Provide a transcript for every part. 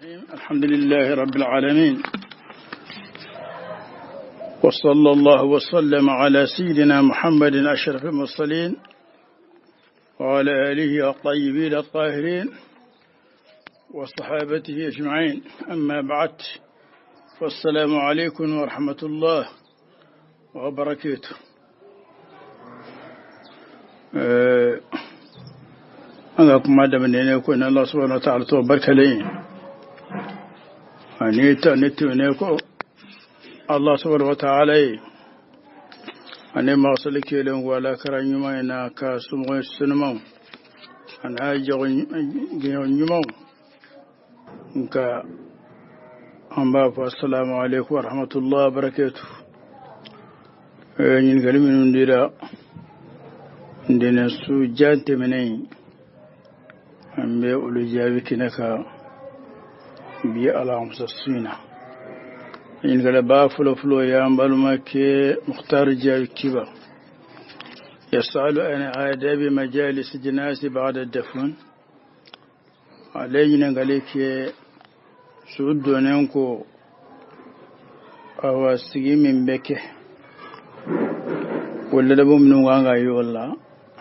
الحمد لله رب العالمين وصلى الله وسلم على سيدنا محمد أشرف المرسلين وعلى آله الطيبين الطاهرين وصحابته أجمعين أما بعد والسلام عليكم ورحمة الله وبركاته. An ka kuma daminɛ ko ni Allah subhanahu wa ta'ala to barikalen ye ani ta ne tɛmɛnen kɔ Allah subhanahu wa ta'ala ye ani magasali kelen ko ala kɛra ɲuman ye n'a ka somɔgɔ senumanw ani a jɛɲɔgɔn ɲumanw nka an b'a fɔ assalamu alaikum wa rahmatullahi wa barakatuh. Ɲininkali minnu dira ntɛnɛn su jan tɛmɛnen an bɛ olu jaabi kɛnɛ kan bi alamisa su in na. Ɲininkaliba fɔlɔfɔlɔ y'an balimakɛ Mukhtar Jaabi Kiba yasalu an adabi majalis jinasi ba'da dafun. Ale ɲininkali kɛ su donnen ko awa sigi min bɛ kɛ o ladabu minnu kan ka ye o la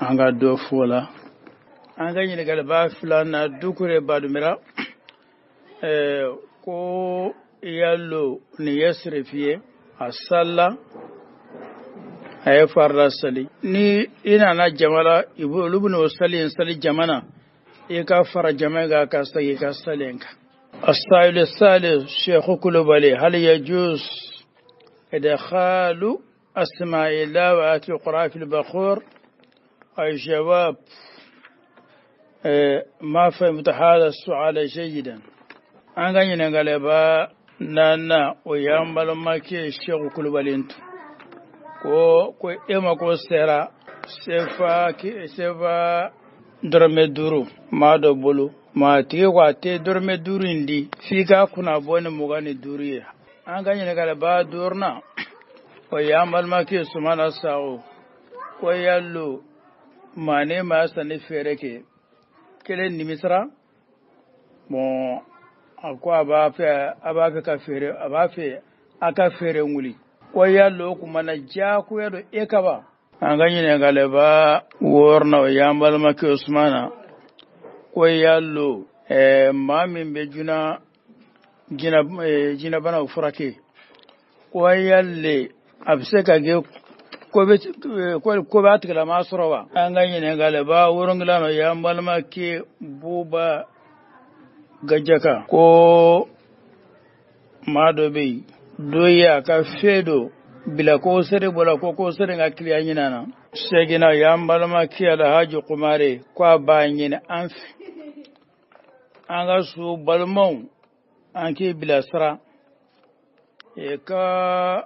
an ka dɔ fɔ o la. An ka ɲininkaliba filanan Dukure Badumira ko yalo nin ye sirifi ye a salila a ye farila sali ni i nana jama la olu bɛna o sali in sali jama na i ka fara jama kan ka segin i ka sali in kan. السائل الثالث شيخ كلوبالي هل يجوز إدخال أسماء الله وآيات القرآن في البخور؟ الجواب ما فهمت هذا السؤال جيدا. An ka ɲininkaliba naaninan o y'an balimakɛ Sheikh Kulubali ko ko e mako sera sefa dɔrɔmɛ 5 maa dɔ bolo maa tigi ko a tɛ dɔrɔmɛ 5 in di f'i k'a kunna bɔ ni 25 ye. An ka ɲininkaliba duurunan o y'an balimakɛ Sumana Sago ko yalo maa ne maa sanni feere kɛ kelen nimisara bon a ko a b'a fɛ ka feere a b'a fɛ a ka feere wuli ko yalo o kuma na diyagoya don e kaba. An ka ɲininkaliba wɔɔrɔnan o y'an balimakɛ Usumana ko yalo maa min bɛ jinɛbanaw furakɛ ko yale a bɛ se ka kɛ ko b'a tigilama sɔrɔ wa? An ka ɲininkaliba wolonwula o y'an balimakɛ Buba Gajaka ko maa dɔ bɛ yen dɔ ye a ka fɛn dɔ bila ko sere bɔra ko sere ka kiliyan ɲinɛ na. Seginna y'an balimakɛ Alhaji Kumare ko a b'a ɲini an fɛ an ka so balimaw an k'i bilasira i ka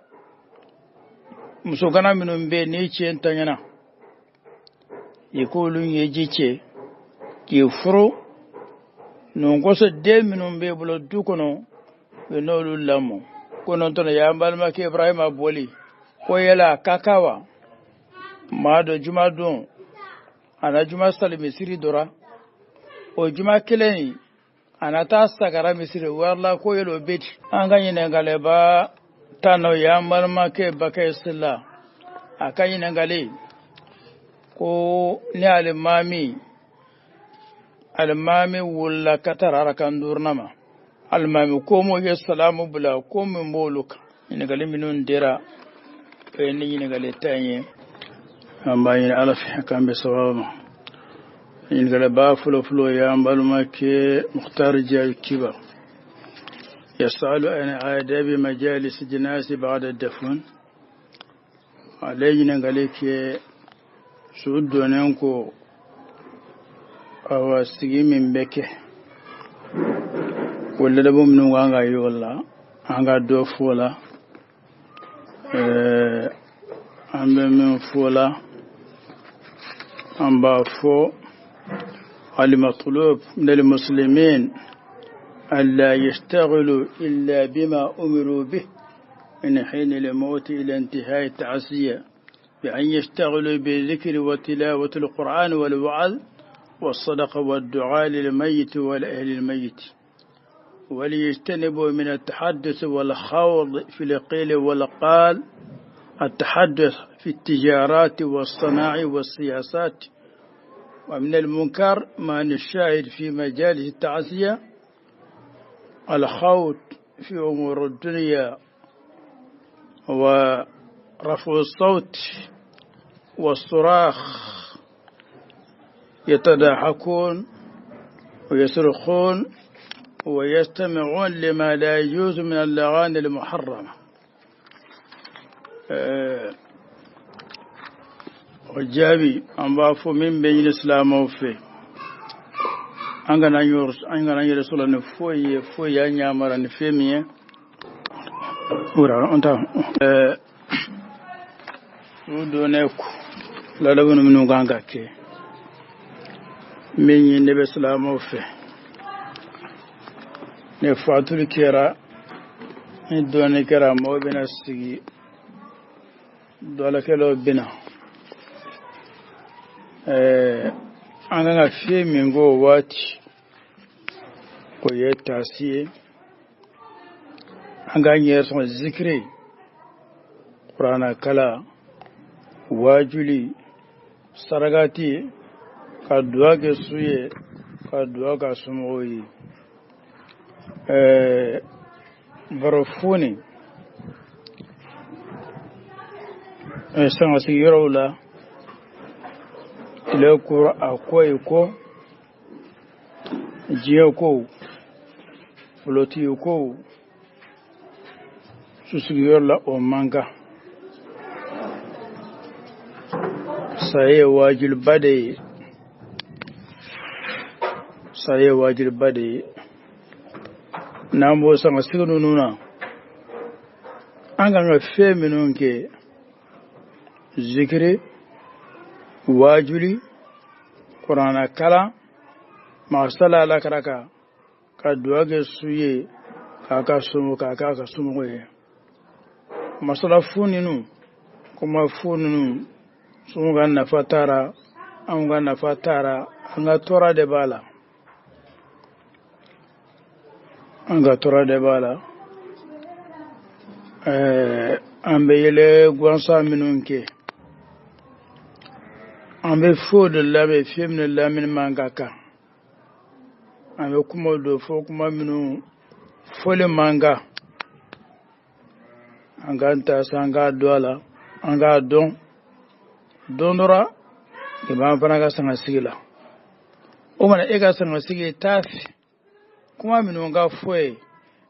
musokana minnu bɛ yen n'i cɛ ntanyana i k'olu ɲɛji cɛ k'i furu ninnu kosɔn den minnu b'e bolo du kɔnɔ u n'olu lamɔ. Kɔnɔntɔn y'an balimakɛ Ibrahima Boli ko yala a ka kan wa maa dɔ juma don a na juma sali misiri dɔ la o juma kelen in a na taa sagara misiri wɛrɛ la ko yala o bɛ di. An ka ɲininkaliba tan o y'an balimakɛ Bakɛ Sila a ka ɲininkali ko ni alimami wulila ka taa arakan duurunan ma alimami ko m'o ye salamu bila ko min b'olu kan. Ɲininkali minnu dira o ye ni ɲininkali tan ye an b'a ɲini Ala fɛ k'an bɛ sababu ma. Ɲininkaliba fɔlɔfɔlɔ y'an balimakɛ Mukhtar Jaabi Kiba yasalu an adabi majalis jinasi ba'da dafun. Ale ɲininkali kɛ su donnen ko awa sigi min bɛ kɛ o ladabu minnu kan ka ye o la an ka dɔ fɔ o la. An bɛ min fɔ o la an b'a fɔ المطلوب من المسلمين ألا يشتغلوا إلا بما أمروا به من حين الموت إلى انتهاء التعزية بأن يشتغلوا بالذكر وتلاوة القرآن والوعظ والصدقة والدعاء للميت ولأهل الميت. وليجتنبوا من التحدث والخوض في القيل والقال، التحدث في التجارات والصناع والسياسات. ومن المنكر ما نشاهد في مجالس التعزية الخوض في أمور الدنيا ورفع الصوت والصراخ، يتضاحكون ويصرخون ويستمعون لما لا يجوز من الأغاني المحرمة. O jaabi, an b'a fɔ min bɛ ɲini silamɛw fɛ, an kana yɛrɛ sɔrɔ ni foyi ye, foyi y'an yamara ni fɛn min ye. Wura an ta su donnen ko ladabu minnu kan ka kɛ, min ɲini ne bɛ silamɛw fɛ, ni fatuli kɛra, ni dɔnni kɛra, mɔgɔw bɛna sigi, dɔlakɛlaw bɛna, an kan ka fɛn min k'o waati, o ye taasi ye. An k'an yɛrɛ sɔn zikiri, kuranna kala, waajuli, sarakati, ka duwa kɛ su ye, ka duwa k'a somɔgɔw ye. Baro foni sangasigi yɔrɔw la, tile kura a ko ye ko diɲɛ kow, politiki kow, susigiyɔrɔ la, o man kan. Saya ye waajuliba de ye, saya ye waajuliba de ye. N'an b'o sangasigi ninnu na, an kan ka fɛn minnu kɛ: zikiri, waajuli, kuranna kalan, masala ala kira kan, ka duwa kɛ su ye, k'a ka somɔgɔ, k'a k'a ka somɔgɔ ye. Masala fu ninnu, kuma fu ninnu, somɔgɔ ka nafa taara, anw ka nafa taara, an ka tɔɔrɔ de b'a la, an ka tɔɔrɔ de b'a la. An bɛ yɛlɛ gansan minnu kɛ, an bɛ fo de lamɛn, fɛn minnu lamɛnni man ka kan, an bɛ kuma dɔ fɔ, kuma minnu fɔli man kan. An k'an ta sa, an k'a dɔn a la, an k'a dɔn don dɔ la, i b'an fana ka sangasigi la. O mana e ka sangasigi, i t'a fɛ kuma minnu ka fɔ ye,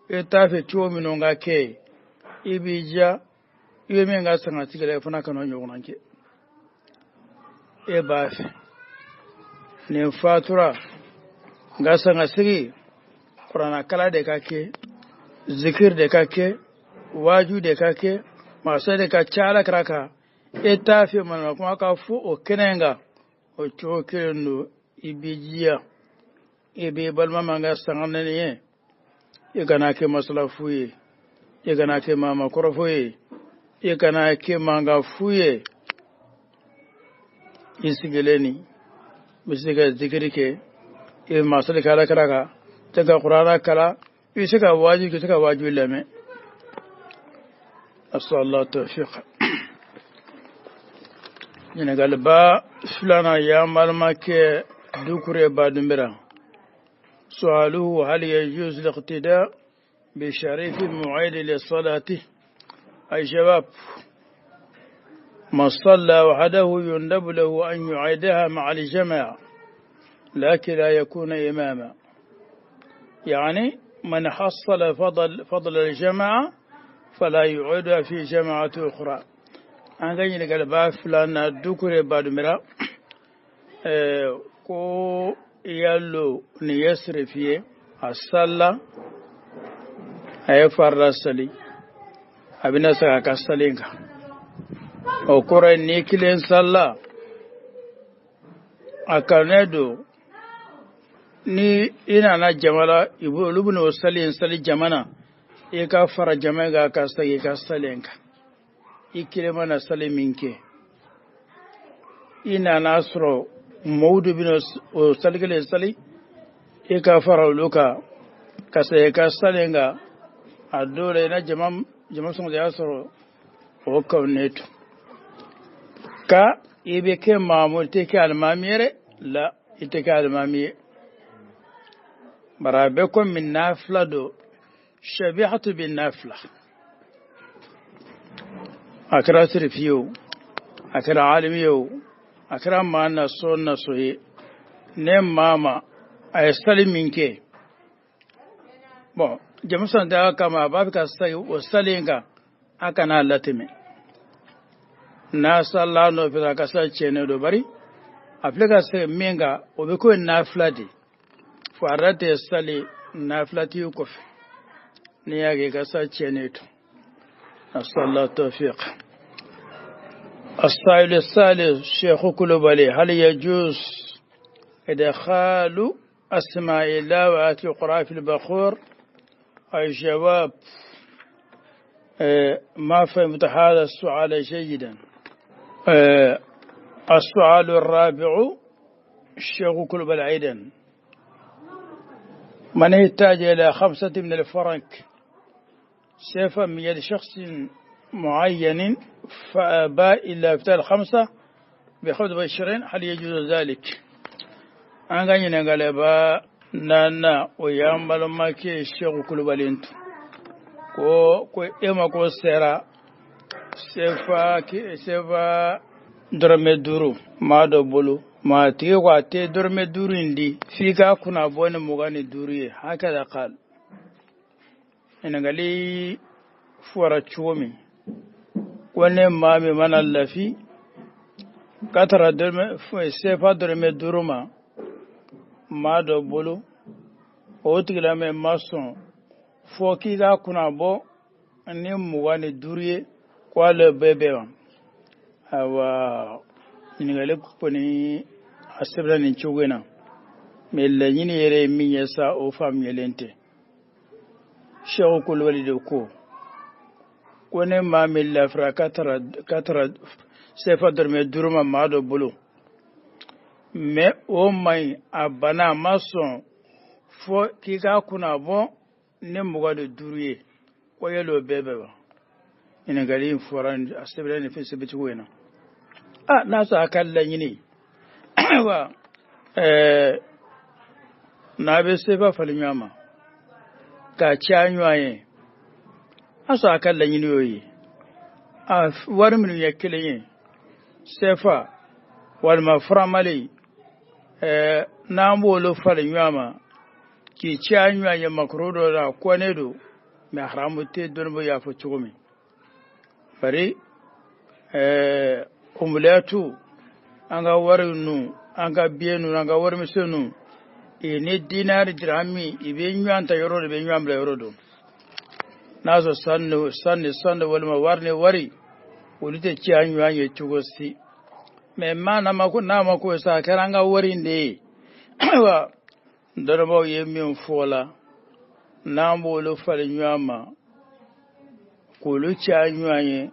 i t'a fɛ cogo minnu ka kɛ ye, i b'i diya i bɛ min ka sangasigi la, i fana kana o ɲɔgɔnna kɛ. E b'a fɛ nin fatura nka sangasigi, kuranna de ka kɛ, zikiri de ka kɛ, waaju de ka kɛ, masa de ka ca ala kira kan, e t'a fɛ manama kuma ka fɔ o kɛnɛ in kan, o cogo kelen don. I b'i jiya, i b'i balima man ka sanga nɛni ye, i kana kɛ masala fu ye, i kana kɛ maama kɔrɔfɔ ye, i kana kɛ mankan fu ye. I sigilen ni bɛ se ka zikiri kɛ, i bɛ masali kɛ ala kira kan, tɛ ka kuranna kalan, i bɛ se ka waaju kɛ, i bɛ se ka waaju lamɛn. Asalaam tawfiq. Ɲininkaliba filanan y'an balimakɛ Dukure Badunbira. سؤاله: هل يجوز الاقتداء بشريف معيد لصلاته؟ أي شباب، ما صلى وحده يندب له أن يعيدها مع الجماعة، لكن لا يكون إماما. يعني من حصل فضل الجماعة فلا يعيدها في جماعة أخرى. An ka ɲininkaliba filanan, Dukure Badumira ko yalo nin ye sirifi ye, a salla, a ye farila sali, a bɛna segin a ka sali kan. O kɔrɔ ye ni kelen salla, a kanunen don ni i nana jama la, olu bɛna o sali in sali jama na, i ka fara jama kan ka segin i ka sali in kan. I kelen mana sali min kɛ, i nana sɔrɔ mɔgɔw de bɛna o sali kelen sali, i ka fara olu kan. Ka segin ka sali in kan, a dɔw la i na jama jama sɔngɔya sɔrɔ, o kaw ne to ka i bɛ kɛ maamu, i tɛ kɛ alimami yɛrɛ la, i tɛ kɛ alimami ye. Bari a bɛ komi nafila don, shabihatu bi nafila. A kɛra sirifi ye o, a kɛra alimi ye o, a kɛra maa naso naso ye, ne maa ma a ye sali min kɛ, bɔn, jama sɔn kama, a b'a fɛ ka sali o sali in kan, a kana a latɛmɛ. N'a salila nɔfɛ, a ka sa tiɲɛnen don. Bari a filɛ ka segin min kan, o bɛ k'o nafila de fo a yɛrɛ tɛ sali nafilatigi kɔfɛ. N'i y'a kɛ, i ka sa tiɲɛnen to. Nasala tawfiq. السائل الثالث شيخ كلوبالي: هل يجوز إدخال أسماء الله وآيات القرآن في البخور؟ الجواب: ما فهمت هذا السؤال جيدا. السؤال الرابع الشيخ كلوبالي أيضا: من يحتاج إلى 5 من الفرنك سيفا من يد شخص معين فأبى إلا إفتاء الخمسة ب25، هل يجوز ذلك؟ An ka ɲininkaliba naaninan, o y'an balimakɛ Seku Kulubali ko e ma ko sera sefa sefa dɔrɔmɛ 5 maa dɔ bolo, maa tigi ko a tɛ dɔrɔmɛ 5 in di f'i k'a kunna bɔ ni 25 ye. Hakɛ kal ɲininkali fɔra cogo min, ko ne maa min mana lafi ka tara sefa dɔrɔmɛ 5 ma maa dɔ bolo, o tigilamɛ ma sɔn fɔ k'i k'a kunna bɔ ni 25 ye, ko ale bɛɛ bɛ wa? Ayiwa, ɲininkali kɔni a sɛbɛnna nin cogo in na, mɛ laɲini yɛrɛ ye min ye sa, o faamuyalen tɛ. Seku Kulubali de ko ne maa min lafira ka tara sefa dɔrɔmɛ 5 ma maa dɔ bolo, mɛ o man ɲi, a banna, a ma sɔn fo k'i k'a kunna bɔ ni 25 ye, ko yali o bɛɛ bɛ wa? Ɲininkali in fɔra, a sɛbɛnna nin fɛn sɛbɛncogo in na. A n'a sɔrɔ a ka laɲini wa, n'a bɛ sefa falen ɲɔgɔn ma k'a caya ɲɔgɔn ye, a sɔrɔ a ka laɲini y'o ye, a wari minnu ye kelen ye, sefa walima faramali, n'an b'olu falen ɲɔgɔn ma k'i caya ɲɔgɔn ye makaro dɔ la, kɔnɛ don, mɛ haramu tɛ, dɔnnibaaw y'a fɔ cogo min. Bari umulatu, an ka wari ninnu, an ka biye ninnu, an ka warimisɛn ninnu, ni dinari, dirhami, i bɛ ɲɔgɔn ta yɔrɔ de bɛ ɲɔgɔn bila yɔrɔ dɔn. N'a sɔrɔ san san ni san walima wari ni wari, olu tɛ caya ɲɔgɔn ye cogo si. Mɛ maa n'a ma ko n'a ma ko sa, a kɛra an ka wari in de ye. Ayiwa, dɔnnibaaw ye min fɔ la, n'an b'olu falen ɲɔgɔn ma k'olu caya ɲɔgɔn ye,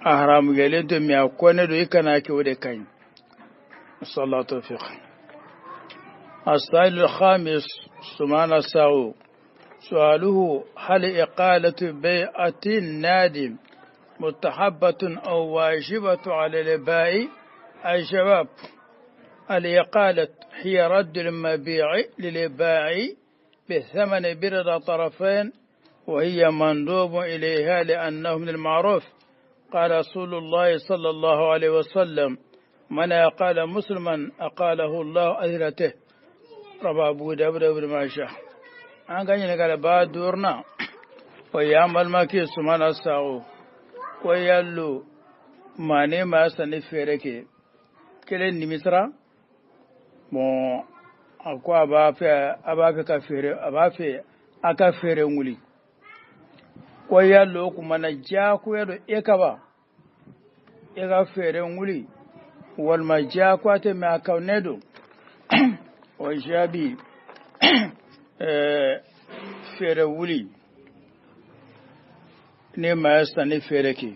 a haramuyalen to, mɛ a kɔnɛ don, i kana kɛ, o de ka ɲi. Sallallahu tawfiq. السائل الخامس سمعنا ساو، سؤاله: هل إقالة بيعة النادم مستحبة أو واجبة على البائع؟ الجواب: الإقالة هي رد المبيع للبائع بالثمن برضا طرفين، وهي مندوب إليها لأنه من المعروف. قال رسول الله صلى الله عليه وسلم: من أقال مسلما أقاله الله أثرته. رواه أبو داود وابن ماجه. An ka ɲininkali ba duurunan, o y'an balimakɛ Sumana Sago, ko yalo maa ne maa sanni feere kɛ, kelen nimisara, bɔn, a ko a b'a fɛ ka feere, a b'a fɛ a ka feere wuli, ko yalo o kuma na diyagoya don e ka ba e ka feere wuli, walima diyagoya tɛ, mɛ a ka ne don? O jaabi: feere wuli, ni maa ye sanni feere kɛ,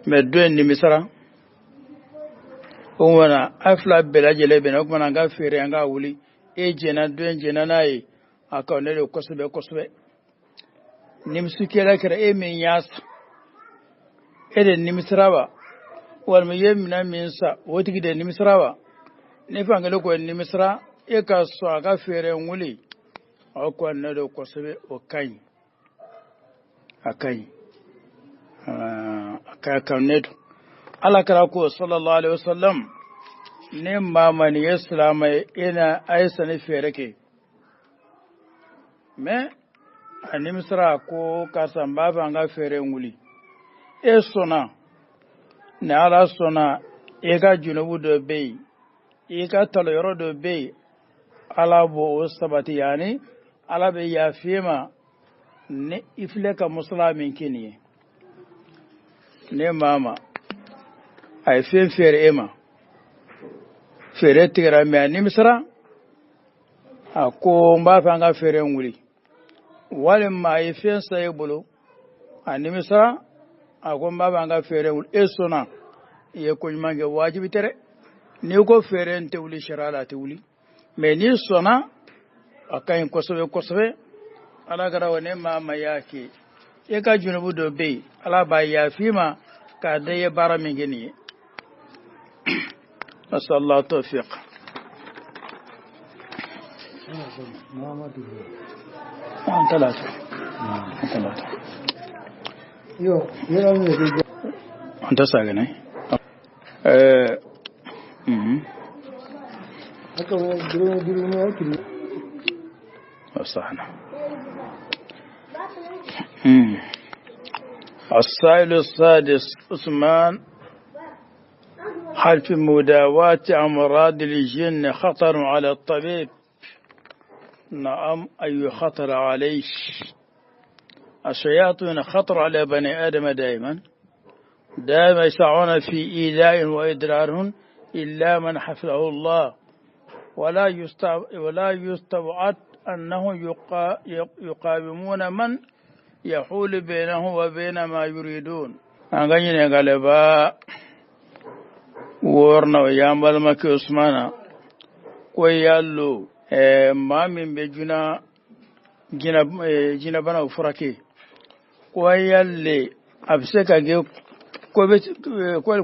mɛ dɔ in nimisara, o kumana a fila bɛɛ lajɛlen bɛnna, o kumana an ka feere, an ka wuli. e jɛnna dɔ in jɛnna n'a ye a ka ne de kosɛbɛ kosɛbɛ nimisikɛla kɛra e min y'a san e de nimisira wa walima i ye minɛn min san o tigi de nimisira wa ni fankelen ko nimisira e ka sɔn a ka feere n wuli aw ko ne de kosɛbɛ o ka ɲi a ka ɲi a ka kan ne don ala kɛra ko sallallahu alaihi wasallam ni maa ma nin ye silamɛ ye e na a ye sanni feere kɛ mɛ a nimisira ko karisa n b'a fɛ an ka feere n wuli e sɔnna ni ala sɔnna e ka junubu dɔ bɛ yen i ka talo yɔrɔ dɔ bɛ yen ala b'o o sabati yaani ala bɛ yafa ma ni i filɛ ka musala min kɛ nin ye ne maa ma a ye fɛn feere e ma feere tigɛra mɛ a nimisara a ko n b'a fɛ an ka feere in wuli walima a ye fɛn san e bolo a nimisara a ko n b'a fɛ an ka feere in wuli e sɔnna i ye ko ɲuman kɛ wajibi tɛ dɛ n'i ko feere in tɛ wuli sariya la a tɛ wuli mɛ n'i sɔnna a ka ɲi kosɛbɛ kosɛbɛ ala kɛra wa ne maa ma y'a kɛ e ka junubu dɔ bɛ yen ala b'a yafa ma k'a da i ye baara min kɛ nin ye nasallahu tawfiq talata talata yo yɔrɔ min bɛ an tɛ sagene haka duuru duuru ne kiri وصحنا السائل السادس عثمان هل في مداواة أمراض الجن خطر على الطبيب؟ نعم، أي خطر عليه. الشياطين خطر على بني آدم دائما، دائما يسعون في إيذائهم وإضرارهم إلا من حفظه الله، ولا يستبعد أنه يقاومون من يحول بينه وبين ما يريدون. أغني غالبا wɔɔrɔnan o y'an balimakɛ Usumana ko yalo maa min bɛ jinɛbanaw furakɛ ko yale a bɛ se ka kɛ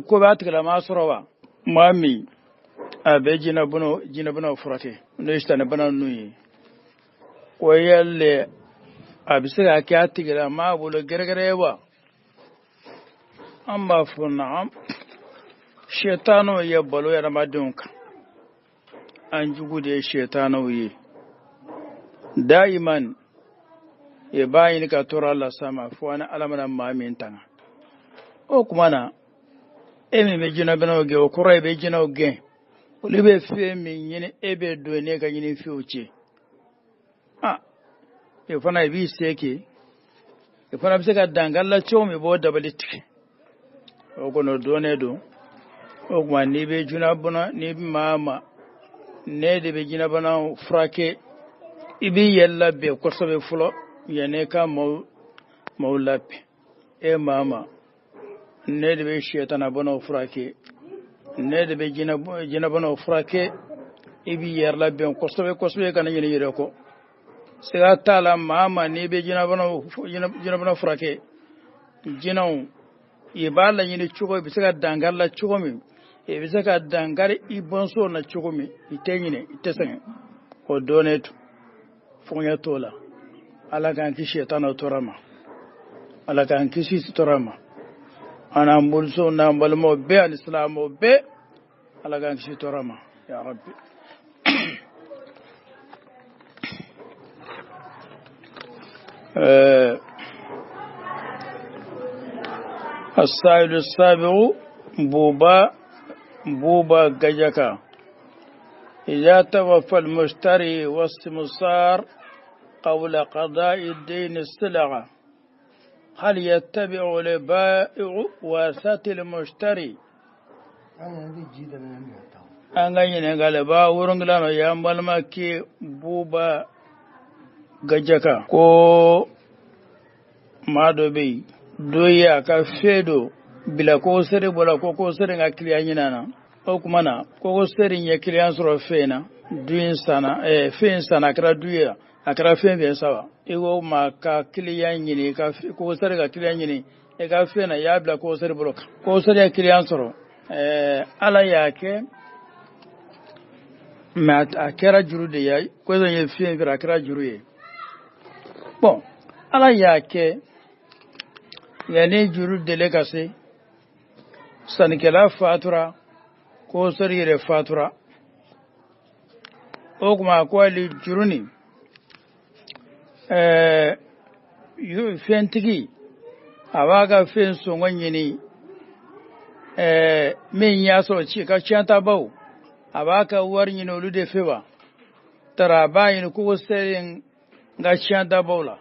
ko b'a tigilamaa sɔrɔ wa maa min a bɛ jinɛbanaw furakɛ n'o ye sitanɛbana ninnu ye ko yale a bɛ se ka kɛ a tigilamaa bolo gɛrɛgɛrɛ ye wa an b'a fɔ naam. Shetano ye balo hadamadenw kan an jugu de ye shetanow ye daiman e b'a ɲini ka tɔɔrɔ las'a ma fo ni ala mana maa min tanga o tuma na e min bɛ jinɛbanaw gɛn o kɔrɔ ye bɛ jinɛw gɛn olu bɛ fɛn min ɲini e bɛ don ne ka ɲini fɛnw cɛ a e fana i b'i se kɛ e fana bɛ se ka dankari la cogo min i b'o dabali tigɛ o kɔni o dɔnnen don. O tuma n'i bɛ jinɛbana n'i bɛ maa ma ne de bɛ jinɛbanaw furakɛ i b'i yɛrɛ labɛn kosɛbɛ fɔlɔ yanni i ka maaw labɛn e maa ma ne de bɛ sɛtanabanaw furakɛ ne de bɛ jinɛbanaw furakɛ i b'i yɛrɛ labɛn kosɛbɛ kosɛbɛ kana ɲinɛ i yɛrɛ kɔ siga t'a la maa ma n'i bɛ jinɛbanaw furakɛ jinɛw i b'a laɲini cogo i bɛ se ka dankari la cogo min i bɛ se ka dankari i bɔnsɔn na cogo min i tɛ ɲinɛ i tɛ sɛgɛn o dɔnnen to fɔɲɛ t'o la ala k'an kisi tɔɔrɔ ma ala k'an kisi tɔɔrɔ ma an n'an bolisow n'an balimaw bɛɛ ani silamɛw bɛɛ ala k'an kisi tɔɔrɔ ma ya rabbi. السائل السابع بوبا جاكا إذا توفى المشتري والسمسار قبل قضاء الدين السلعة هل يتبع البائع ورثة المشتري؟ أنا قال با ورنغلانو يا مالماكي بوبا جاكا كو ما دوbi dɔ ye a ka fɛn dɔ bila ko sere bɔra ko sere ka kiliyan ɲinana O tuma na kogosɛri ye kiliyan sɔrɔ fɛn na, du in sanna, fɛn sanna, a kɛra du ye, a kɛra fɛn fɛn saba, i ko maa ka kiliyan ɲini, ka kogosɛri ka kiliyan ɲini i ka fɛn na, i y'a bila kogosɛri bolo kan. Kogosɛri ye kiliyan sɔrɔ, Ala y'a kɛ, mais a kɛra juru de ye. Kogosɛri ye fɛn feere, a kɛra juru ye. Bon, Ala y'a kɛ, yanni juru délai ka se, sannikɛla fatura, kogosɛri yɛrɛ fatura. O tuma ko hali juru nin, fɛntigi a b'a ka fɛn sɔngɔ ɲini, min y'a sɔrɔ ci ka tiɲɛtabaw, a b'a ka wari ɲini olu de fɛ wa tara a b'a ɲini kogosɛri ka tiɲɛtabaw la.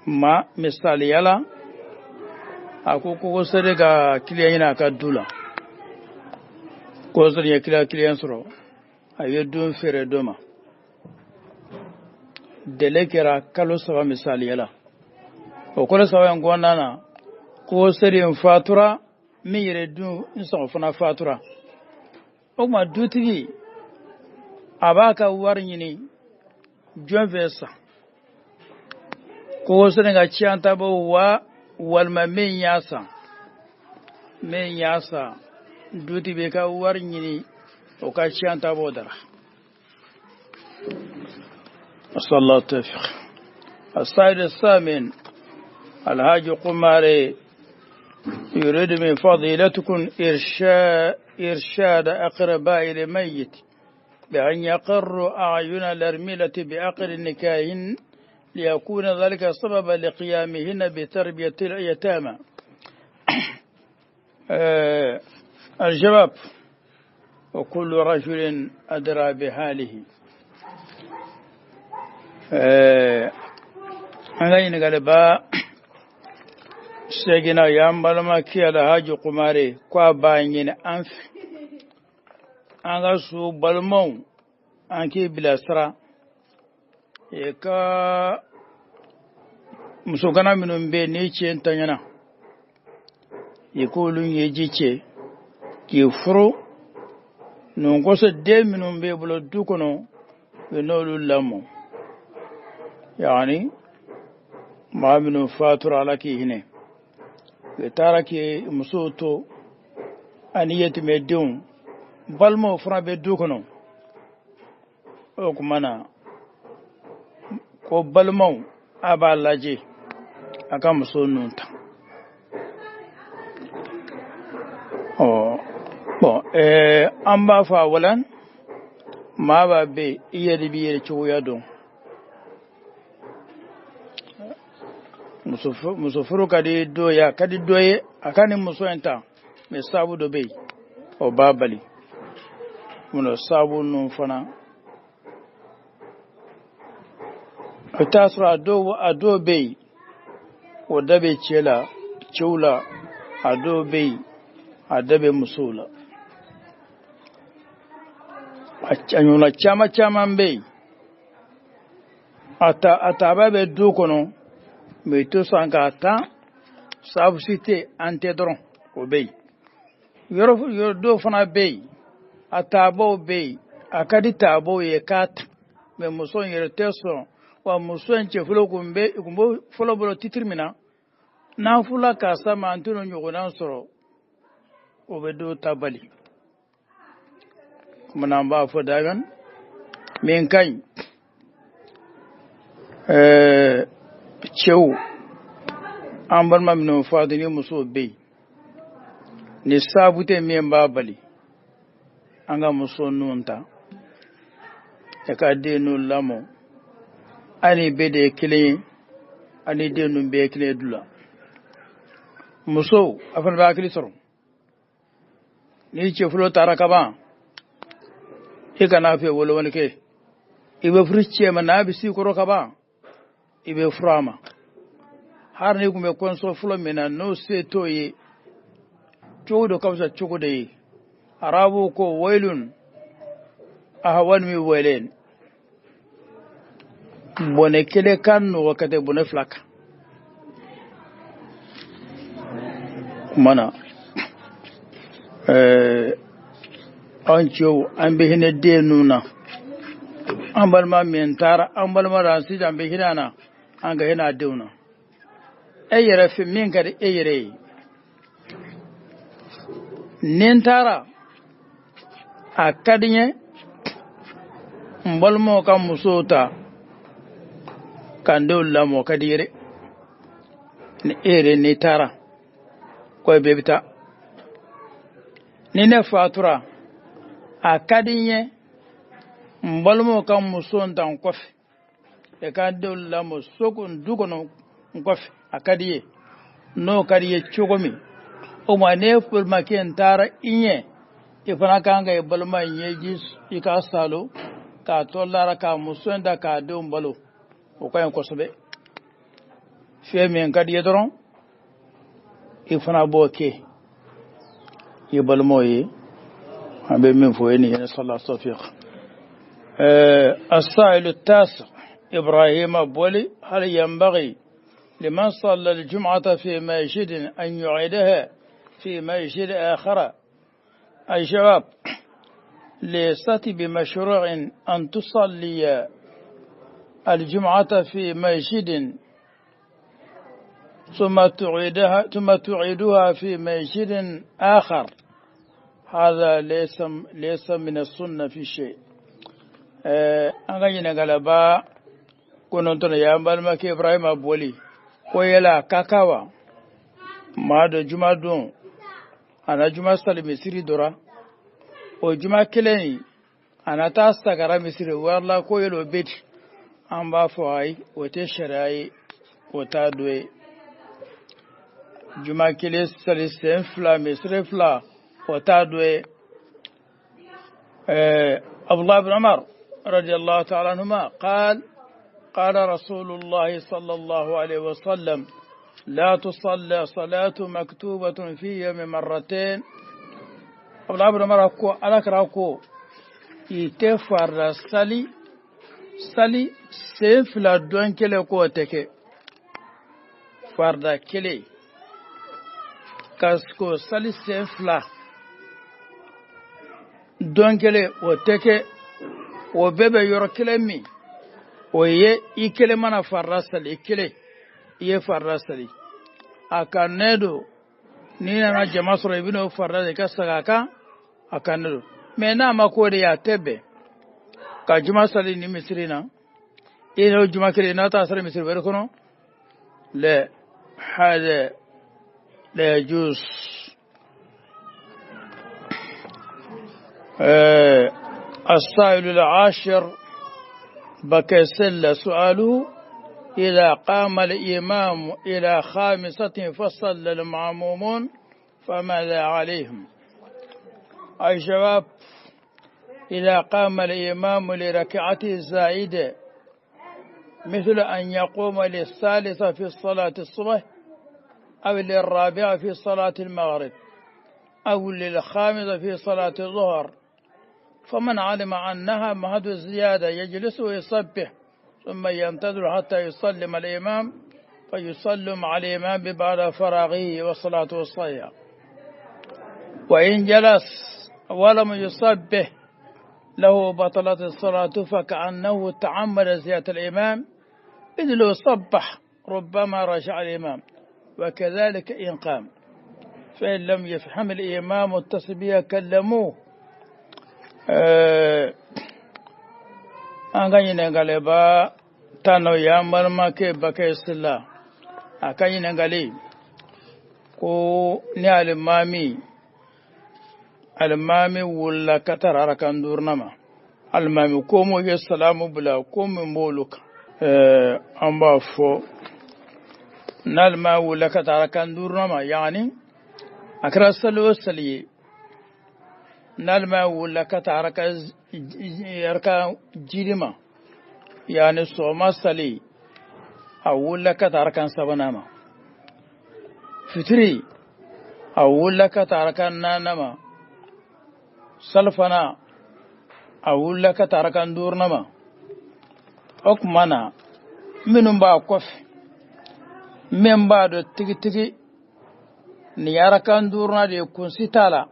Ma misaliya la, a ko kogosɛri ka kiliyan ɲini a ka du la. Kogosɛri ye kiliyan sɔrɔ, a ye dun feere dɔ ma, délai kɛra kalo 3 misaliya la. O kalo 3 in kɔnɔna na, kogosɛri in fatura, min yɛrɛ dun n sɔngɔ fana fatura. O tuma dutigi a b'a ka wari ɲini jɔn fɛ san, kogosɛri ka tiɲɛtabaw wa walima min y'a san. Min y'a san, dutigi bɛ ka wari ɲini o ka tiɲɛtabaw dara. أسأل الله التوفيق. السائل الثامن الحاج قماري يريد من فضيلتكم إرشاد أقرباء الميت بأن يقروا أعين الأرملة بعقد نكاحهن ليكون ذلك سببا لقيامهن بتربية اليتامى. الجواب: وكل رجل أدرى بحاله. An ka ɲininkaliba seginna y'an balimakɛ Alhaji Kumare ko a b'a ɲini an fɛ, an ka so balimaw, an k'i bilasira i ka musokana minnu bɛ yen n'i cɛ ntanyana, i k'olu ɲɛji cɛ k'i furu ninnu kosɔn. Den minnu b'e bolo du kɔnɔ, i n'olu lamɔ. Yani maa minnu fatura, Ala k'i hinɛ, u taara k'i musow to ani yatimɛdenw, balimaw fana bɛ du kɔnɔ. O tuma na ko balimaw, a b'a lajɛ a ka muso ninnu ta. Ɔ bon, an b'a fɔ a walan maa b'a bɛ i yɛrɛ b'i yɛrɛ cogoya dɔn. Muso furu ka di dɔ ye, a ka di dɔ ye a ka nin muso in ta, mais sabu dɔ bɛ yen o b'a bali. Munna sabu ninnu fana, i bɛ taa sɔrɔ a dɔw bɛ yen o da bɛ cɛ la, cɛw la, a dɔw bɛ yen a da bɛ musow la. A ɲɔgɔnna caman caman bɛ yen, a taaba bɛ du kɔnɔ, mais i tɛ sɔn k'a ta, sabu si tɛ an tɛ dɔrɔn, o bɛ yen. Yɔrɔ dɔw fana bɛ yen, a taabaw bɛ yen, a ka di taabaw ye k'a ta, mais muso in yɛrɛ tɛ sɔn. Wa muso in cɛ fɔlɔ kun bɛ fɔlɔ bolo titiri min na, n'an furula karisa ma, an tɛn'o ɲɔgɔnna sɔrɔ, o bɛ dɔw ta bali. Kuma na an b'a fɔ dagan min ka ɲi, cɛw, an balima minnu fatu ni musow bɛ yen, ni sabu tɛ min b'a bali, an ka muso ninnu ta, i ka den ninnu lamɔ, ani bɛɛ de ye kelen ye, ani den ninnu bɛɛ ye kelen ye du la. Musow, a fana bɛ hakili sɔrɔ, n'i cɛ fɔlɔ taara ka ban, i kana fɛ wolomali kɛ, i bɛ furu cɛ ma n'a bɛ s'i kɔrɔ ka ban, i bɛ furu a ma. Hali n'i tun bɛ kɔɲɔso fɔlɔ min na, n'o se t'o ye, cogo dɔ ka fisa cogo de ye. Arabuw ko wailun ahwan min wailen, bɔnɛ kelen ka nɔgɔ ka tɛmɛ bɔnɛ fila kan. Kuma na An cɛw, an bɛ hinɛ den ninnu na. An balima min taara, an balima la sisan, an bɛ hinɛ a na, an ka hinɛ a denw na. E yɛrɛ fɛ, min ka di e yɛrɛ ye, ni n taara, a ka di n ye n balimaw ka musow ta ka n denw lamɔ, o ka di i yɛrɛ. Ni e yɛrɛ n'i taara ko e bɛɛ bɛ taa, ni ne fatura, a ka di n ye n balimaw ka muso ta n kɔfɛ, e ka n denw lamɔ so kɔnɔ, du kɔnɔ, n kɔfɛ, a ka di i ye. N'o ka di i ye cogo min, o ma ne balimakɛ n taara i ɲɛ, i fana kan ka i balima ɲɛji i ka salo k'a tɔ lara k'a muso in ta k'a denw balo, o ka ɲi kosɛbɛ. Fɛn min ka di i ye dɔrɔn, i fana b'o kɛ i balimaw ye. An bɛ min fɔ ye nin ye. Sala tawfiq. السائل التاسع إبراهيم بولي: هل ينبغي لمن صلى الجمعة في مسجد أن يعيدها في مسجد آخر؟ الجواب: ليست بمشروع أن تصلي الجمعة في مسجد ثم تعيدها في مسجد آخر. هذا ليس من السنة في شيء. An ka ɲininkaliba kɔnɔntɔn y'an balimakɛ Ibrahima Boli ko yala ka kan wa maa dɔ juma don, a na juma sali misiri dɔ ra, o juma kelen in a na taa sagara misiri wɛrɛ la, ko yala o bɛ di? An b'a fɔ ayi, o tɛ sariya ye, o t'a dɔ ye. Juma kelen sali sen fila misiri fila, o t'a dɔ ye. عبد الله بن عمر رضي الله تعالى عنهما قال: قال رسول الله صلى الله عليه وسلم: لا تصلى صلاة مكتوبة في يوم مرتين. عبد الله بن عمر ko Ala kira ko i tɛ farida sali sali sen fila don kelen, k'o tɛ kɛ. Farida kelen ka k'o sali sen fila don kelen, o tɛ kɛ. O bɛɛ bɛ yɔrɔ kelen min, o ye i kelen mana farida sali, i kelen i ye farida sali, a ka ne don. N'i nana jama sɔrɔ, i bɛn'o farida i ka segin a kan, a ka ne don. Mɛ n'a ma k'o de ye, a tɛ bɛn ka juma sali ni misiri na, i n'o juma kelen n'a taa sali misiri wɛrɛ kɔnɔ. لا، هذا لا يجوز. السائل العاشر بكسل، سؤاله: إذا قام الإمام إلى خامسة فصلى المأمومون فماذا عليهم؟ الجواب: إذا قام الإمام لركعة زائدة، مثل أن يقوم للثالثة في صلاة الصبح أو للرابعة في صلاة المغرب أو للخامسة في صلاة الظهر، فمن علم أنها محض زيادة يجلس ويسبح ثم ينتظر حتى يسلم الإمام فيصلي مع الإمام بعد فراغه، والصلاة صحيحة. وإن جلس ولم يسبح له بطلت الصلاة، فكأنه تعمد زيادة الإمام، إذ لو سبح ربما رجع الإمام، وكذلك إن قام. فإن لم يفهم الإمام التسبيح كلموه. An ka ɲininkaliba tan n'o y'an balimakɛ Bakɛ Sila, a ka ɲininkali ko ni alimami wulila ka taa arakan duurunan ma, alimami ko m'o ye salamu bila, ko min b'olu kan? An b'a fɔ n'alimami wulila ka taa arakan duurunan ma, yaani a kɛra sali o sali ye, n'alimami wulila ka taa araka jiri ma, yaani sɔgɔma sali, a wulila ka taa arakan sabanan ma, fitiri, a wulila ka taa arakan naaninan ma, salifana, a wulila ka taa arakan duurunan ma, o tuma na minnu b'a kɔfɛ, min b'a dɔn tigitigi nin ye arakan duurunan de ye, kunsi t'a la.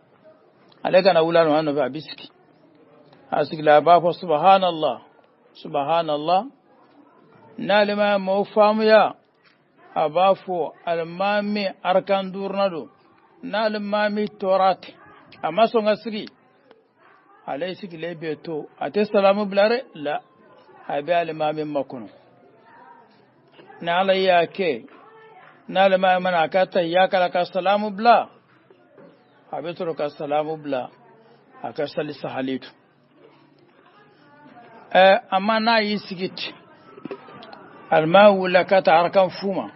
Ale kana wuli alimami nɔfɛ, a bɛ sigi. A sigila, a b'a fɔ subhanallah subhanallah. N'ale ma m'o faamuya, a b'a fɔ alimami arakan duurunan don. N'alimami tora ten, a ma sɔn ka sigi, ale sigilen bɛ to, a tɛ salamu bila dɛ, la a bɛ alimami makɔnɔ. Ni Ala y'a kɛ n'alimami mana a ka tahiya kala ka salamu bila, a bɛ sɔrɔ ka salamu bila, a ka sali sahali to. Amma n'a y'i sigi ten, alimami wulila ka taa arakan fu ma,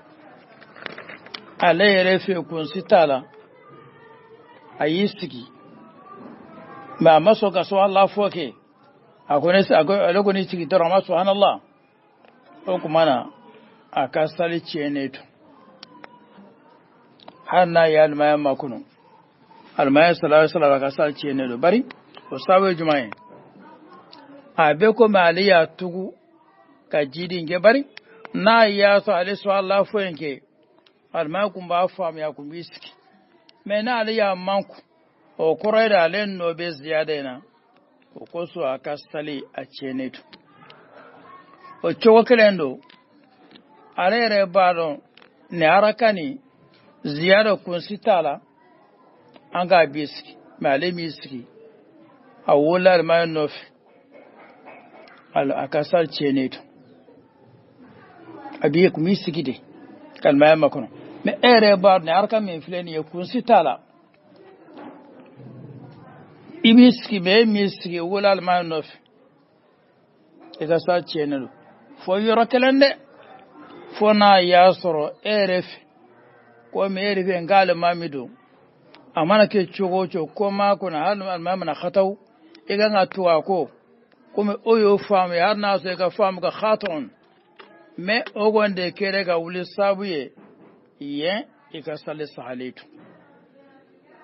ale yɛrɛ fɛ kunsi t'a la, a y'i sigi, mɛ a ma sɔn ka subhanallah fɔ kɛ. A ko ne ale kɔni sigi dɔrɔn, a ma subhanallah. O tuma na a ka sali tiɲɛnen to, hali n'a ye alimami makɔnɔ, alimami sallallahu alaihi wasallam, a ka sali tiɲɛnen don. Bari o sababu ye jumɛn ye? A bɛ komi ale y'a tugu ka jidi kɛ, bari n'a y'a sɔrɔ ale subhanallah fɔ in kɛ, alimami kun b'a faamuya, a kun b'i sigi. Mɛ n'ale y'a manku, o kɔrɔ ye de ale nɔ bɛ ziyada in na, o kosɔn a ka sali a tiɲɛnen don. O cogo kelen don, ale yɛrɛ b'a dɔn nin araka nin ziyada kunsi t'a la, an k'a b'i sigi, mɛ ale m'i sigi, a wolola alimami nɔfɛ, a ka sali tiɲɛnen don. A b'i kun b'i sigi de ka alimami makɔnɔ, mɛ e yɛrɛ b'a dɔn nin araka min filɛ nin ye, kunsi t'a la, i b'i sigi, mɛ e m'i sigi, wolo alimami nɔfɛ, i ka sali tiɲɛnen don. Fo yɔrɔ kelen dɛ, fo n'a y'a sɔrɔ e yɛrɛ fɛ, komi e yɛrɛ fɛ n k'alimami don, a mana kɛ cogo o cogo, ko maa kɔnɔ, hali alimami mana xataw, i kan ka tugu a kɔ, komi o y'o faamuya, hali n'a sɔrɔ i ka faamu ka xatɔn, mɛ o kɔni de kɛra ka wuli sababu ye yen i ka sali sahalen to.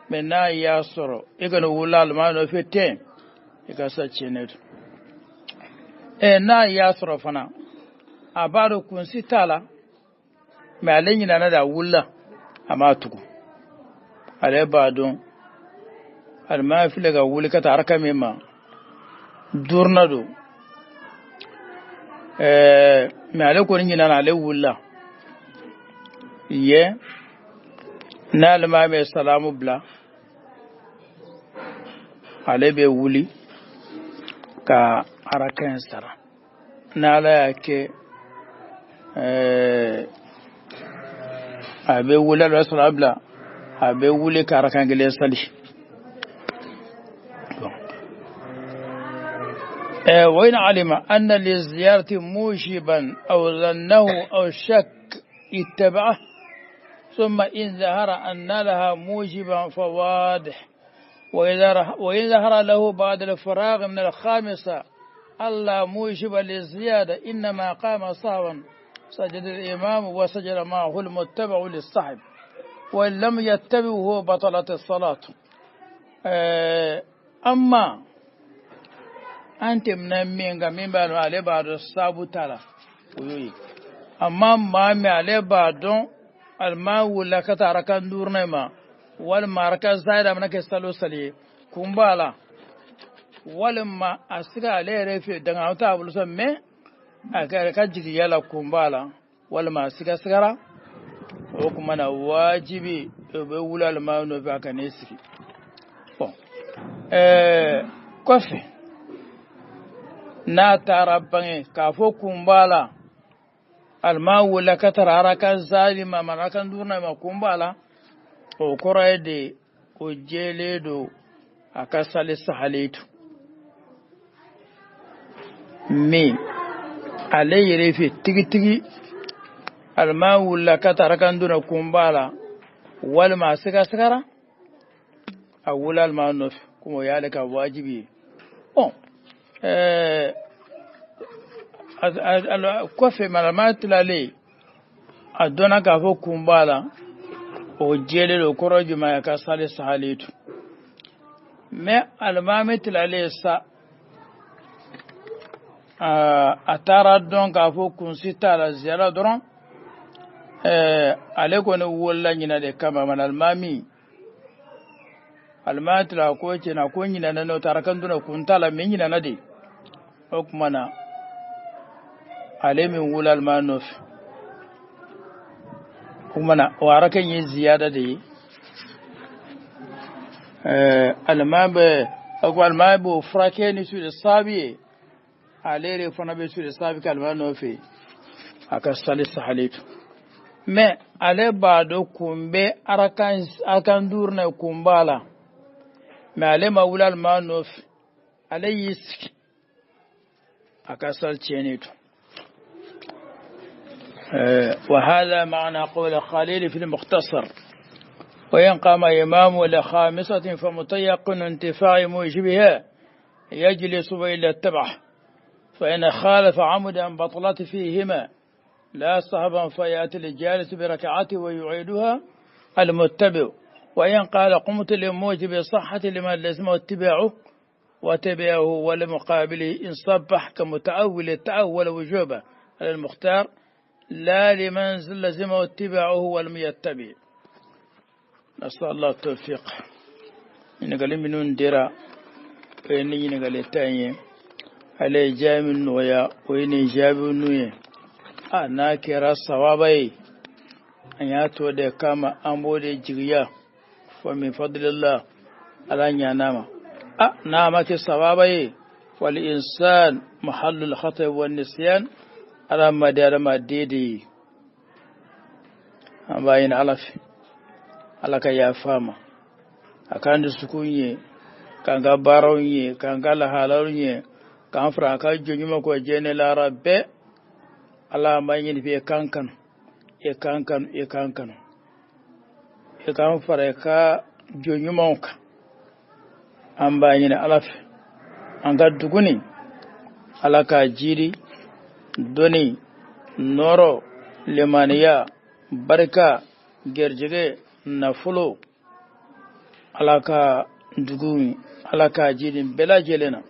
Mɛ n'a y'a sɔrɔ i kana wuli alimami nɔfɛ ten, i ka sali tiɲɛnen don. N'a y'a sɔrɔ fana a b'a dɔn kunsi t'a la, mɛ ale ɲinɛna de, a wulila, a m'a tugu, ale b'a dɔn alimami filɛ ka wuli ka taa araka min ma, duurunan don, mɛ ale kɔni ɲinɛna, ale wulila yen, n'alimami ye salamu bila, ale bɛ wuli ka araka in sara. N'Ala y'a kɛ a bɛ wuli, ala sɔrɔ a bila, a bɛ wuli ka arakan kelen sali. وإن علم أن للزيارة موجبا أو ظنه أو شك اتبعه، ثم إن ظهر أن لها موجبا فواضح. وإن ظهر له بعد الفراغ من الخامسة ألا موجب للزيادة، إنما قام صهوا، سجد الإمام وسجد معه المتبع للصحب، وإن لم يتبعه بطلت الصلاة. أما أنت من من بعد على بعد الصابو تلا ويوي، أما ما على بعد الماء ولا كتاركان دورنا ما والماركة زايدة من كسالو سلي كمبالا walima a siga ale yɛrɛ fɛ danga t'a bolo sa, mɛ a ka jigiya la kun b'a la, walima a siga sigara, o tuma na wajibi o bɛ wuli alimami nɔfɛ a ka n'i sigi. Bɔn, kɔfɛ n'a taara bange k'a fɔ kun b'a la, alimami wulila ka taara araka zali ma, arakan duurunan ma, kun b'a la, o kɔrɔ ye de o jɛlen don, a ka sali sahalen to. Min ale yɛrɛ fɛ tigitigi, alimami wulila ka taa arakan duurunan kun b'a la, walima a siga sigara, a wuli alimami nɔfɛ, komi o y'ale ka wajibi ye. Bɔn, kɔfɛ alimami tilalen a dɔnna k'a fɔ kun b'a la, o jɛlen don, kɔrɔ jumɛn ye, ka sali sahalen to. Mɛ alimami tilalen sa, a taara dɔn k'a fɔ kunsi t'a la ziyara dɔrɔn, ale kɔni wolola ɲinɛ de kama, mana alimami Alimami tila ko tiɲɛna ko n ɲinɛna, n'o tɛ arakan duuru kun t'a la, mais n ɲinɛna de. O tuma na ale min wuli alimami nɔfɛ, o tuma na o arakan ye ziyada de ye. Alimami bɛ, a ko alimami b'o furakɛ ni sujudu sahwi ye, ale yɛrɛ fana bɛ sujudu sahwi kɛ alimami nɔfɛ, a ka sali sahalen to. Mais ale b'a dɔn kun bɛ arakan duuru na, kun b'a la, mais ale ma wuli alimami nɔfɛ, ale y'i sigi, a ka sali tiɲɛnen to. وهذا معنى قول خليل في المختصر: وإن قام إمام لخامسة فمتيقن انتفاء موجبها يجلس وإلا اتبعه، فإن خالف عمدا بطلت فيهما لا سهوا فيأتي الجالس بركعته ويعيدها المتبع. وإن قال قمت لموجب صحة لمن لزمه اتباعه وتبعه ولمقابله إن صبح كمتأول تأول وجوبه على المختار لا لمن لزمه اتباعه ولم يتبع. نسأل الله التوفيق. ɲininkali minnu dira, o ye ni ɲininkali tan ye. Ale ye jaabi nɔgɔya, o ye nin jaabi ninnu ye. A n'a kɛra sawaba ye, an y'a to de kama, an b'o de jigiya fo min fadlillah, ala ɲana ma. A n'a ma kɛ sawaba ye, fal insan mahallul khata wa nisyan, ala ma di adamaden de ye. An b'a ɲini ala fɛ, ala ka yafa ma, a k'an dusukun ye, k'an ka baaraw ye, k'an ka lahalaw ye, k'an fara a ka jɔn ɲuman kɔ diɲɛ lahara bɛɛ. Ala ma ɲini fɛ, i k'an kanu, i k'an kanu, i k'an kanu, i k'an fara i ka jɔn ɲumanw kan. An b'a ɲini ala fɛ, an ka dugu nin, ala k'a jiri dɔnni, nɔrɔ, limaniya, barika, gɛrijɛgɛ, nafolo, ala ka dugu, ala k'a jiri bɛɛ lajɛlen na.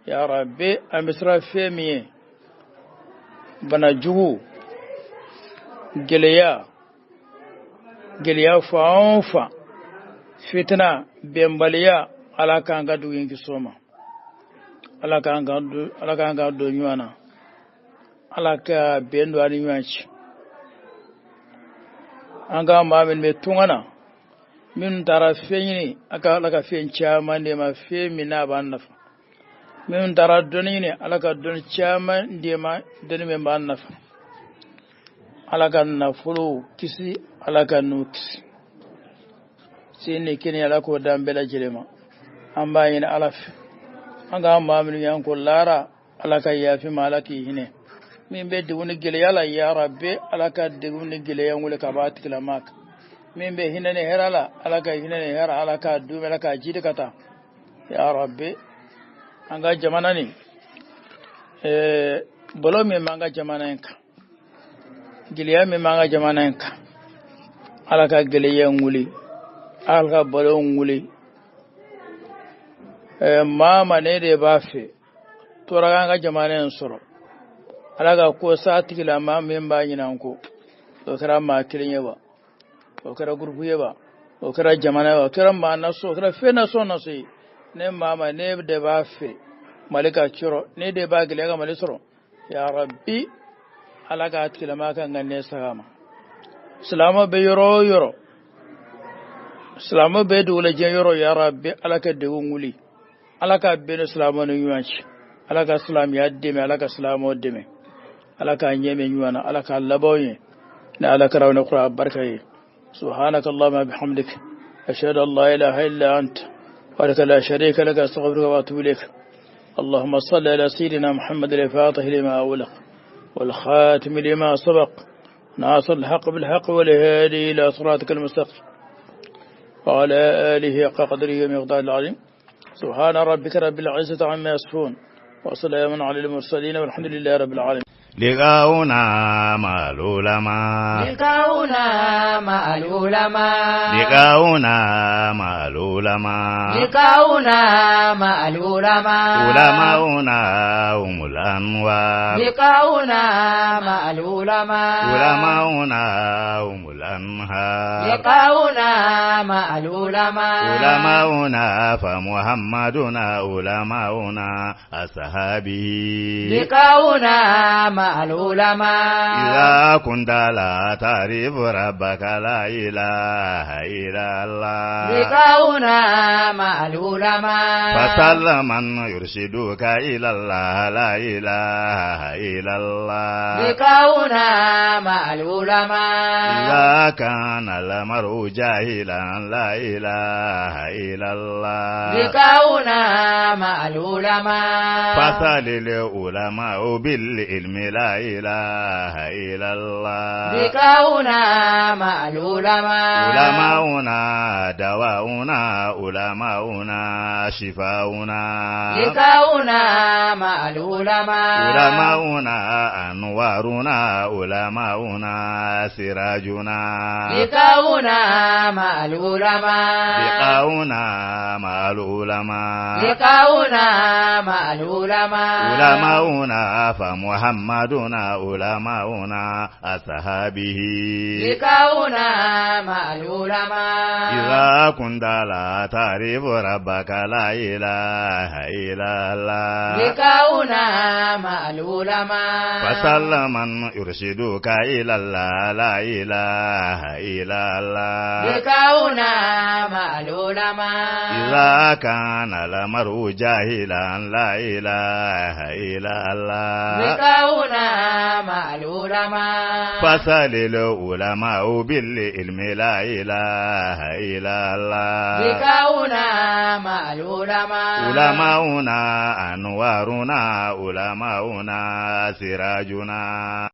Ya rabbi, an bɛ siran fɛn min ye, bana jugu, gɛlɛya, gɛlɛya fan o fan, fitina, bɛnbaliya, ala k'an ka dugu in kisi o ma. Ala k'an ka ala k'an ka don ɲɔgɔn na, ala ka bɛn don an ni ɲɔgɔn cɛ. An ka maa minnu bɛ tunga na, minnu taara fɛn ɲini, a ka ala ka fɛn caman d'e ma, fɛn min n'a b'an nafa. Minnu taara dɔnni ɲini, ala ka dɔnni caman d'e ma, dɔnni min b'an nafa. Ala ka nafolo kisi, ala ka n'u kisi sen ni kini, ala k'o d'an bɛɛ lajɛlen ma. An b'a ɲini ala fɛ, an ka maa minnu y'an ko laara, ala ka yafi ma, ala k'i hinɛ. Min bɛ degun ni gɛlɛya la, ya rabbi, ala ka degun ni gɛlɛya wuli ka bɔ a tigilama kan. Min bɛ hinɛ ni hɛrɛ la, ala ka hinɛ ni hɛrɛ, ala ka dun, ala ka jidi ka taa. Ya rabbi, an ka jamana nin, bolo min b'an ka jamana in kan, gɛlɛya min b'an ka jamana in kan, ala ka gɛlɛya in wuli, ala ka balo in wuli. Maa ma ne de b'a fɛ tɔɔrɔ k'an ka jamana in sɔrɔ, ala ka ko sa tigilama min b'a ɲini an kɔ, o kɛra maa kelen ye wa, o kɛra gurupu ye wa, o kɛra jamana ye wa, o kɛra maa nasɔn, o kɛra fɛn nasɔn nasɔn ye. Ne maa ma ne de b'a fɛ Mali ka cɔrɔ, ne de b'a gɛlɛya ka Mali sɔrɔ, ya rabbi, ala k'a tigilama ka ŋaniya saga ma. Silamɛ bɛ yɔrɔ o yɔrɔ, silamɛ bɛ dugulajɛ yɔrɔ, ya rabbi, ala ka degun wuli, ala ka bɛn ni silamɛw ni ɲɔgɔn cɛ, ala ka silamɛya dɛmɛ, ala ka silamɛw dɛmɛ, ala k'a ɲɛ mɛn ɲɔgɔn na, ala k'a labanw ye ni ala kɛra ni kura barika ye. سبحانك اللهم بحمدك، أشهد أن لا إله إلا أنت وحدك لا شريك لك، أستغفرك وأتوب إليك. اللهم صل على سيدنا محمد الفاتح لما أغلق والخاتم لما سبق ناصر الحق بالحق والهادي إلى صراطك المستقيم وعلى آله حق قدره ومقداره العظيم. سبحان ربك رب العزة عما يصفون وسلام على المرسلين والحمد لله رب العالمين. لقاؤنا مع العلماء. لقاؤنا مع العلماء. لقاؤنا مع العلماء. لقاؤنا مع العلماء. علماؤنا هم الأنوار. لقاؤنا مع العلماء. علماؤنا هم الأنهار. لقاؤنا مع العلماء. علماؤنا فمحمدنا علماؤنا أصحابه. لقاؤنا مع العلماء. إذا كنت لا تعرف ربك لا إله إلا الله. لقاؤنا مع العلماء. فسل من يرشدك إلى الله لا إله إلا الله. لقاؤنا مع العلماء. إذا كان المرء جاهلا لا إله إلا الله. لقاؤنا مع العلماء. فسل العلماء بالعلم لا إله إلا الله. لقاؤنا مع العلماء. علماؤنا دواؤنا علماؤنا شفاؤنا. لقاؤنا مع العلماء. علماؤنا أنوارنا علماؤنا سراجنا. لقاؤنا مع العلماء. لقاؤنا مع العلماء. لقاؤنا مع العلماء. علماؤنا فمحمدنا علماؤنا أصحابه. لقاؤنا مع العلماء. إذا كنت لا تعرف ربك لا إله إلا الله. لقاؤنا مع العلماء. فسل من يرشدك إلى الله لا إله إلا الله. لقاؤنا مع العلماء. إذا كان المرء جاهلا لا إله إلا الله. لقاؤنا مع العلماء. فسل العلماء بالعلم لا إله إلا الله. لقاؤنا مع العلماء. علماؤنا أنوارنا علماؤنا سراجنا.